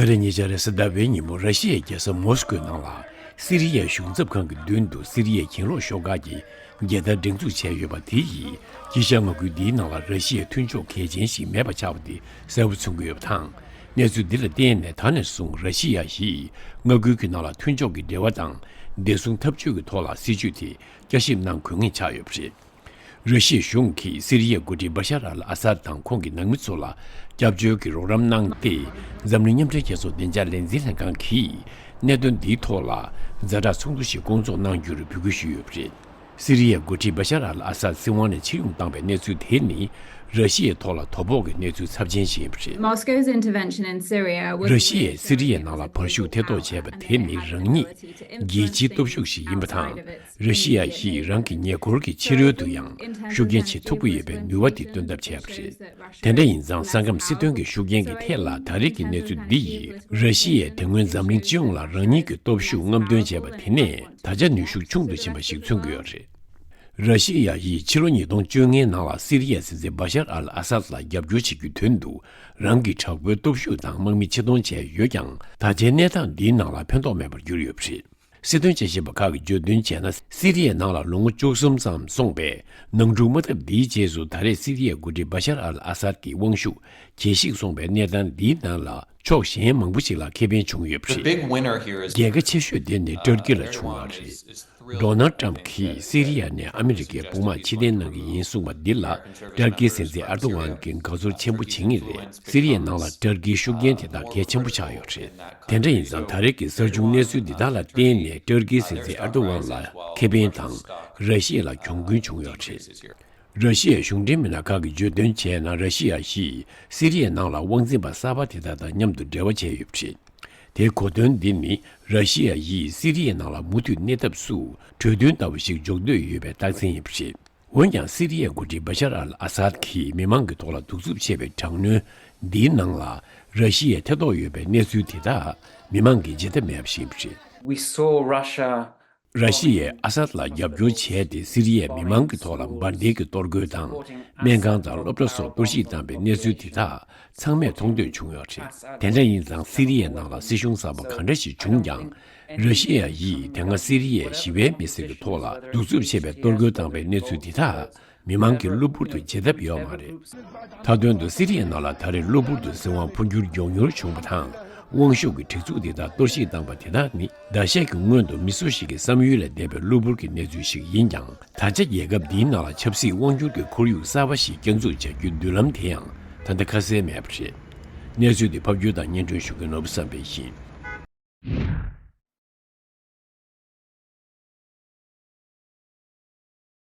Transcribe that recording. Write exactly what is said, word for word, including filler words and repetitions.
ད་རེས་ཉེ་ཆར་རེས་གཟའ་ཟླ་བའི་ཉིན་མོ་ར་ཤི་ཡའི་རྒྱལ་ས་མོ་སི་ཀོའི་ནང་ལ་སི་རི་ཡའི་གཞུང་ཚབ་ཁང་གི་མདུན་དུ་སི་རི་ཡའི་གྱེན་ལོག་ཤོག་ཁག་གི་རྒྱལ་དར་སྒྲེང་འཛུགས་བྱས་ཡོད་པ་དེ་ཡིས་དཀྱིལ་ཤར་མངའ་ཁུལ་འདིའི་ནང་ལ་ར་ཤི་ཡའི་མཐུན་ཕྱོགས་གལ་ཆེན་ཞིག་མེད་པ་ཆགས་པ་དེ་གསལ་པོ་མཚོན་གྱི་ཡོད་པ་དང་། གནས་ཚུལ་འདི་ལ་བརྟེན་ནས་ད་ནས་བཟུང་ར་ཤི་ཡ་ཡིས་མངའ་ཁུལ་གྱི་ནང་ལ་མཐུན་ཕྱོགས་ཀྱི་འབྲེལ་བ་དང་བདེ་སྲུང་འཐབ་ཇུས་ཀྱི་ཐོག་ལ་སྲིད་ཇུས་དེ་བསྐྱར་ཞིབ་གནང་དགོས་ངེས་ཆགས་ཡོད་པ་རེད། ར་ཤི་ཡའི་གཞུང་གིས་སི་རི་ཡའི་འགོ་ཁྲིད་བྷ་ཤར་ཨལ་ཨ་སཱད་དང་ཁོང་གི་ནང་མི་ཚོ་ལ་སྐྱབས་བཅོལ་གྱི་རོགས་རམ་གནང་སྟེ། འཛམ་གླིང་མཉམ་འབྲེལ་རྒྱལ་ཚོགས་བདེ་འཇགས་ལས་འཛིན་ལྷན་ཁང་གིས་གནད་དོན་འདིའི་ཐོག་ལ་ཛ་དྲག་ཚོགས་འདུ་ཞིག་བསྐོང་ཚོགས་གནང་རྒྱུར་འབོད་སྐུལ་ཞུས་ཡོད་པ་རེད། སི་རི་ཡའི་འགོ་ཁྲིད་བྷ་ཤར་ཨལ་ཨ་སཱད་སྲིད་དབང་ནས་ཕྱིར་ཡོང་བཏང་པའི་གནས་ཚུལ་དེ་ནི་ར་ཤི་ཡའི་ཐོག་ལ་དོ་ཕོག་གི་གནས་ཚུལ་ཚབས་ཆེན་ཞིག་ཡིན་པ་རེད། Moscow's intervention in Syria was ར་ཤི་ཡས་སི་རི་ཡའི་ནང་ལ་བར་ཤུགས་ཐེ་གཏོགས་བྱས་པ་དེ་ནི་རང་ཉིད་རྒྱལ་སྤྱིའི་སྟོབས་ཤུགས་ཤིག་ཡིན་པ་དང་། ར་ཤི་ཡ་ཡིས་རང་གི་ཉེ་འཁོར་གྱི་ཕྱི་རོལ་དུ་ཡང་ཤུགས་རྐྱེན་བྱེད་ཐུབ་ཀྱི་ཡོད་པའི་ནུས་པ་དེ་སྟོན་ཐབས་བྱས་པ་རེད། དེ་འདྲ་ཡིན་ཙང་ས་ཁམས་སྲིད་དོན་གྱི་ཤུགས་རྐྱེན་གྱི་ཐད་ལ་ད་རེས་ཀྱི་གནས་ཚུལ་འདི་ཡིས་ར་ཤི་ཡས་དེ་སྔོན་འཛམ་གླིང་སྤྱི་ཡོངས་ལ་རང་ཉིད་ཀྱི་སྟོབས་ཤུགས་རྔམ་སྟོན་བྱས་པ་དེ་ནས་ད་ཆ་ནུས་ཤུགས་ཆུང་དུ་ཕྱིན་པ་ཞིག་མཚོན་གྱི་ཡོད་རེད། ར་ཤི་ཡ་ཡིས་ཕྱི་ལོ་ཉིས་སྟོང་བཅོ་ལྔའི་ནང་ལ་སི་རི་ཡའི་སྲིད་འཛིན་བྷ་ཤར་ཨལ་ཨ་སཱད་ལ་རྒྱབ་སྐྱོར་བྱེད་རྒྱུའི་དོན་དུ་རང་གི་དྲག་པོའི་སྟོབས་ཤུགས་དང་དམག་མི་ཆེད་གཏོང་བྱས་ཡོད་ཀྱང་། ད་ཆའི་གནས་སྟངས་འདིའི་ནང་ལ་ཕན་ཐོགས་མེད་པར་གྱུར་ཡོད་པ་རེད། སྲིད་དོན་དཔྱད་ཞིབ་པ་ཁག་གིས་བརྗོད་དོན་བྱས་ན། སི་རི་ཡའི་ནང་ལ་ལོ་ངོ་བཅུ་གསུམ་ཙམ་སོང་པའི་ནང་འཁྲུག་དམག་འཐབ་འདིའི་རྗེས་སུ་ད་རེས་སི་རི་ཡའི་འགོ་ཁྲིད་བྷ་ཤར་ཨལ་ཨ་སཱད་ཀྱི་དབང་ཤུགས་ཇེ་ཞིག་སོང་པའི་གནས་སྟངས་འདིའི་ནང་ལ་ཕྱོགས་གཞན་མང་པོ་ཞིག་ལ་ཁེ་ཕན་བྱུང་ཡོད་པ་རེད། རྒྱལ་ཁ་ཆེ་ཤོས་དེ་ནི་ཏུར་ཀི་ལ་བྱུང་བ་རེད། ཌོ་ནལ་ཏྲམ་གྱིས་སི་རི་ཡ་ནས་ཨ་མི་རི་ཀའི་དཔུང་དམག་ཕྱིར་འཐེན་གནང་གི་ཡིན་གསུངས་པ་འདི་ལ་ཏུར་ཀིའི་སྲིད་འཛིན་ཨར་ཏོ་ཝན་གྱིས་དགའ་ཚོར་ཆེན་པོ་བྱེད་ངེས་རེད། སི་རི་ཡའི་ནང་ལ་ཏུར་ཀིའི་ཤུགས་རྐྱེན་དེ་དག་གལ་ཆེན་པོ་ཆགས་ཡོད་རེད། དེ་འདྲ་ཡིན་ཙང་ད་རེས་ཀྱི་གསར་བྱུང་གནས་ཚུལ་འདི་དག་ལ་བརྟེན་ནས་ཏུར་ཀིའི་སྲིད་འཛིན་ཨར་ཏོ་ཝན་ལ་ཁེ་ཕན་དང་ར་ཤི་ཡ་ལ་གྱོང་གུན་བྱུང་ཡོད་རེད། ར་ཤི་ཡའི་གཞུང་འབྲེལ་མི་སྣ་ཁག་གིས་བརྗོད་དོན་བྱས་ན། ར་ཤི་ཡ་ཡིས་སི་རི་ཡའི་ནང་ལ་དབང་འཛིན་པ་གསར་པ་དེ་དག་དང་མཉམ་དུ་འབྲེལ་བ་བྱས་ཡོད་པ་རེད། དེའི་གོ་དོན་འདི་ནི་ར་ཤི་ཡ་ཡིས་སི་རི་ཡའི་ནང་ལ་མུ་མཐུད་གནས་ཐབས་སུ་གྲོས་མཐུན་ལྟ་བུ་ཞིག་འཇོག་འདོད་ཡོད་པའི་རྟགས་མཚན་ཡིན་པ་རེད། འོན་ཀྱང་སི་རི་ཡའི་འགོ་ཁྲིད་བྷ་ཤར་ཨལ་ཨ་སཱད་ཀྱིས་མི་མང་གི་ཐོག་ལ་གདུག་རྩུབ་ཆེ་བའི་དྲག་གནོན་འདིའི་ནང་ལ་ར་ཤི་ཡའི་ཐེ་གཏོགས་ཡོད་པའི་གནས་ཚུལ་དེ་དག་མི་མང་གིས་བརྗེད་ཐབས་མེད་པ་ཞིག་ཡིན་པ་རེད། We saw Russia ར་ཤི་ཡས་ཨ་སཱད་ལ་རྒྱབ་སྐྱོར་བྱས་ཏེ་སི་རི་ཡའི་མི་མང་གི་ཐོག་ལ་འབར་མདེལ་གྱི་གཏོར་རྒོལ་དང་སྨན་ཁང་དང་སློབ་གྲྭ་སོགས་གཏོར་བཤིག་བཏང་པའི་གནས་ཚུལ་དེ་དག་ཚང་མས་མཐོང་ཐོས་བྱུང་ཡོད་རེད། དེ་འདྲ་ཡིན་ཙང་སི་རི་ཡའི་ནང་ལ་སྲིད་གཞུང་གསར་པ་གང་འདྲ་ཞིག་བྱུང་ཀྱང་། ར་ཤི་ཡ་ཡིས་དེ་སྔ་སི་རི་ཡའི་ཞི་བའི་མི་སེར་གྱི་ཐོག་ལ་གདུག་རྩུབ་ཆེ་བའི་གཏོར་རྒོལ་བཏང་པའི་གནས་ཚུལ་དེ་དག་མི་མང་གིས་གློ་བུར་དུ་བརྗེད་ཐབས་ཡོད་མ་རེད། མཐའ་དོན་དུ་སི་རི་ཡའི་ནང་ལ་ད་རེས་གློ་བུར་དུ་སྲིད་དབང་འཕོ་འགྱུར་མགྱོགས་མྱུར་བྱུང་བ་དང་། དབང་ཤུགས་ཀྱི་སྒྲིག་འཛུགས་དེ་དག་གཏོར་བཤིག་བཏང་པ་དེ་དག་ནི་ཟླ་ཤས་ཀྱི་སྔོན་དུ་མི་སུ་ཞིག་གི་བསམ་ཡུལ་ལས་འདས་པའི་གློ་བུར་གྱི་གནས་ཚུལ་ཞིག་ཡིན་ཀྱང་། ད་ཆ་རྒྱལ་ཁབ་འདིའི་ནང་ལ་ཆབ་སྲིད་དབང་སྒྱུར་གྱི་ཁོར་ཡུག་གསར་པ་ཞིག་བསྐྱར་འཛུགས་བྱ་རྒྱུའི་མདུན་ལམ་དེ་ཡང་ད་ལྟ་ཁ་གསལ་མེད་པ་རེད། གནས་ཚུལ་འདི་ཕབ་སྒྱུར་དང་སྙན་སྒྲོན་ཞུ་མཁན་ནོར་བུ་བསམ་འཕེལ་ཡིན།